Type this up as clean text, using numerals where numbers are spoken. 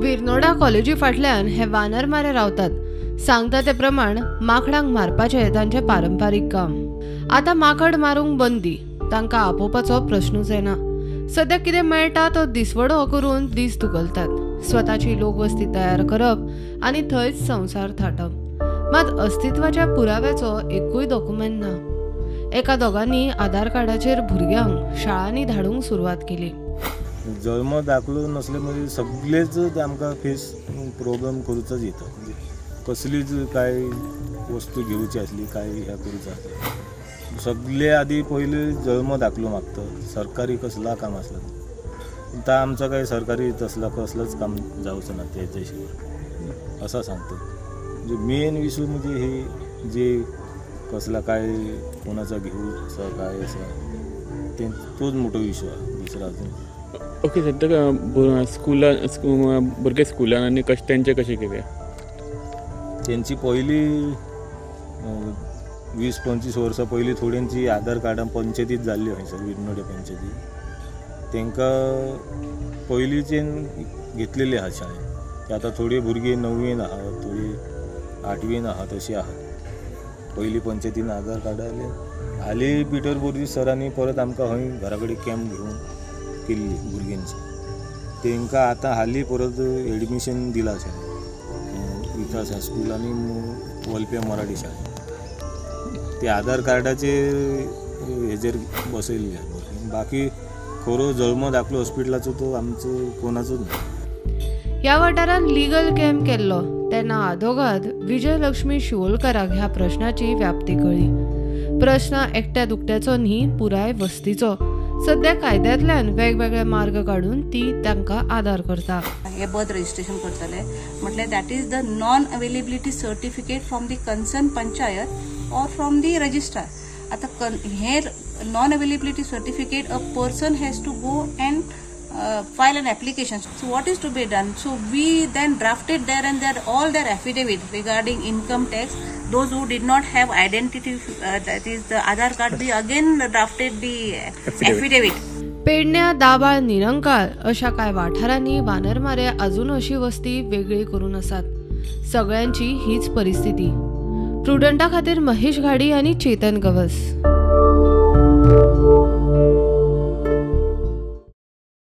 विरनोडा कॉलेजी फाटल्यान हे वानरमारे रावतात. सांगता ते प्रमाण माकडांक मारपाचें तांचें पारंपारीक काम. आतां माकड मारूंक बंदी, तांकां आपोवपाचो प्रश्नूच येना. सद्या कितें मेळटा तो दिसवडो करून दीस धुकलतात. स्वताची लोकवस्ती तयार करप आनी थंयच संवसार थाटप. मात अस्तित्वाच्या पुराव्याचो एकूय डॉक्युमेंट ना. एका दोगांनी आधार कार्डाचेर भुरग्यांक शाळांनी धाडूंक सुरवात केली. जल्म दाखलो नसले म्हणजे सगळेच आमकां फेस प्रोब्लेम करूचोच येता. म्हणजे कसलीच काय वस्तू घेवची आसली, काय ह्या करूचो आसलें, सगळे आदी पयलीं जल्म दाखलो मागता. सरकारी कसला काम आसला पूण ता आमचो काय सरकारी तसला कसलोच काम जावचो ना तेच्या शिवाय असं सांगता. म्हणजे मेन इशू म्हणजे हे जे कसला काय कोणाचा घेऊ काय असा ते तोच मोठो इशू आसा, दुसरा अजून. ओके, सद्या स्कुलान भुरगे स्कुलान आनी कशें तेंचें कशें कितें? तेंची पयलीं 20-25 वर्सां पयलीं थोड्यांची आधार कार्डां पंचायतीत जाल्ली हयसर विरनोडे पंचायती, तांकां पयलींच्यान घेतलेली आहा शाळेन. आतां थोडी भुरगीं 9वीन आहा, थोडी 8वीन आहा, तशी आहा. पयलीं पंचायतीन आधार कार्डां आयले हालीं पिटर बोर्जीस सरांनी परत आमकां हय घरा कडेन कॅम्प घेवन केल्ली भुरग्यांची. तांकां आतां हालीं परत एडमिशन दिलां शाळेन, विकास हायस्कूल आनी वल्प्या मराठी शाळेन. ते आधार कार्डाचेर हेजेर बसयल्ले. बाकी खरो जल्म दाखलो हॉस्पिटलाचो तो आमचो कोणाचोच ना. ह्या वाठारांत लिगल कॅम्प केल्लो तेन्ना आदोगाद विजयलक्ष्मी शिवोलकराक ह्या प्रश्नाची व्याप्ती कळ्ळी. प्रश्न एकट्या दुकट्याचो न्ही, पुराय वस्तीचो. सद्या कायद्यांतल्यान वेगवेगळे मार्ग काडून ती तांकां आदार करता. हे बर्थ रजिस्ट्रेशन करतले म्हटल्यार that is the non availability certificate from the concern panchayat or from the registrar. आतां हे non availability certificate a person has to go and file an application. So what is to be done? So we then drafted there and there all their affidavit regarding income tax. Those who did not have identity, that is the Aadhaar card, we again drafted the affidavit. पेडण्या, दाबाळ, निरंकाळ अशा कांय वाठारांनी वानरमारे अजून अशी वस्ती वेगळी करून आसात. सगळ्यांची हीच परिस्थिती. प्रुडंटा खातीर महेश घाडी आनी चेतन गवस.